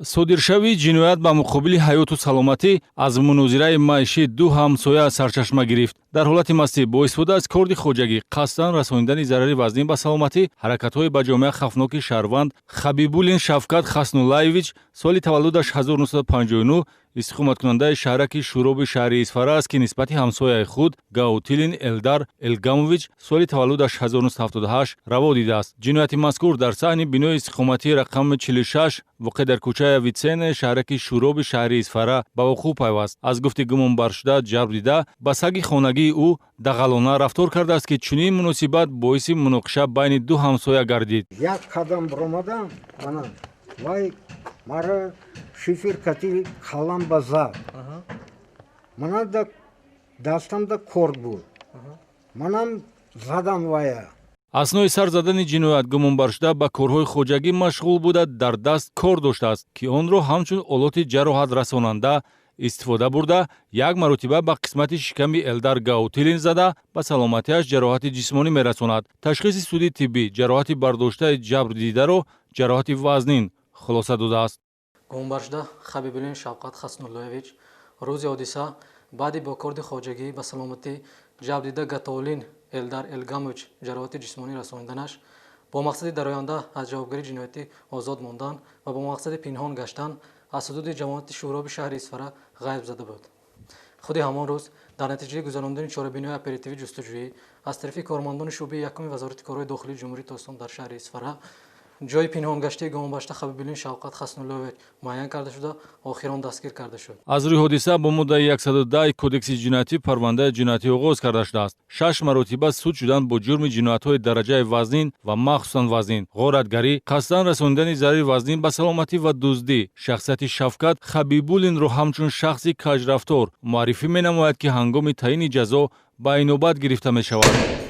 Содиршавии ҷиноят ба муқобили ҳаёту саломатӣ аз мунозираи маишӣ ду ҳамсоя сарчашма гирифт. Дар ҳолати мастӣ бо истифода аз корди хоҷагӣ қасдан расонидани зарари вазнин ба саломатӣ, ҳаракатҳои ба ҷомеа хавфноки шаҳрванд Хабибуллин Шавкат Хаснуллаевич, соли таваллудаш 1959, истиқоматкунандаи шаҳраки Шӯроби шаҳри Исфара аст, ки нисбати ҳамсояи худ Гаутилин Элдар Элгамович, соли таваллудаш 1978, раво дидааст. Ҷинояти мазкур дар саҳни бинои истиқоматии рақами 46, воқеъ дар кӯчаи Авитсенна, шаҳраки Шӯроби шаҳри Исфара, ба вуқӯъ пайваст. Аз гуфти гумонбаршуда, ҷабр дида ба саги хонагии ӯ дағалона рафтор кардааст, ки чунин муносибат боиси муноқиша байни ду ҳамсоя гардид. Як қадам баромадам, мана вай мара шифер кати калам ба зад. Мана да дастамда корд буд, манам задам вая. Аснои сар задани ҷиноят гумонбаршуда ба корҳои хоҷагӣ машғул буда, дар даст кор доштааст, ки онро ҳамчун олоти ҷароҳатрасонанда истифода бурда, як маротиба ба қисмати шиками Элдар Гаутилин зада, ба саломатиаш ҷароҳати ҷисмонӣ мерасонад. Ташхиси суди тиббӣ ҷароҳати бардоштаи ҷабрдидаро ҷароҳати вазнин хулоса додааст. Гумонбаршуда Хабибуллин Шавқат Хаснуллоевич рӯзи ҳодиса баъди бо корди хоҷагӣ ба саломатӣ ҷабрдида Гатоулин Элдар Элгамович ҷароҳати ҷисмонӣ расониданаш, бо мақсади дар оянда аз ҷавобгарии ҷиноятӣ озод мондан ва бо мақсади пинҳон гаштан аз ҳудуди ҷамоати Шӯроби шаҳри Исфара ғайб зада буд. Худи ҳамон рӯз дар натиҷаи гузарондани чорабиниҳои оперативӣ ҷустуҷӯӣ аз тарафи кормандони шӯъбаи якуми Вазорати корҳои дохилии Ҷумҳурии Тоҷикистон дар шаҳри Исфара ҷойи пинҳонгаштии гумонбаршуда Хабибуллин Шавқат Хаснуллоевич муайян карда шуда, охирон дастгир карда шуд. Аз рӯи ҳодиса бо моддаи 110 Кодекси ҷиноятӣ парвандаи ҷиноятӣ оғоз карда шудааст. Шаш маротиба суд шудан бо ҷурми ҷиноятҳои дараҷаи вазнин ва махсусан вазнин, ғоратгарӣ, қасдан расонидани зарари вазнин ба саломатӣ ва дуздӣ шахсияти Шавкат Хабибуллинро ҳамчун шахси каҷрафтор муаррифӣ менамояд, ки ҳангоми таъини ҷазо ба инобат гирифта мешавад.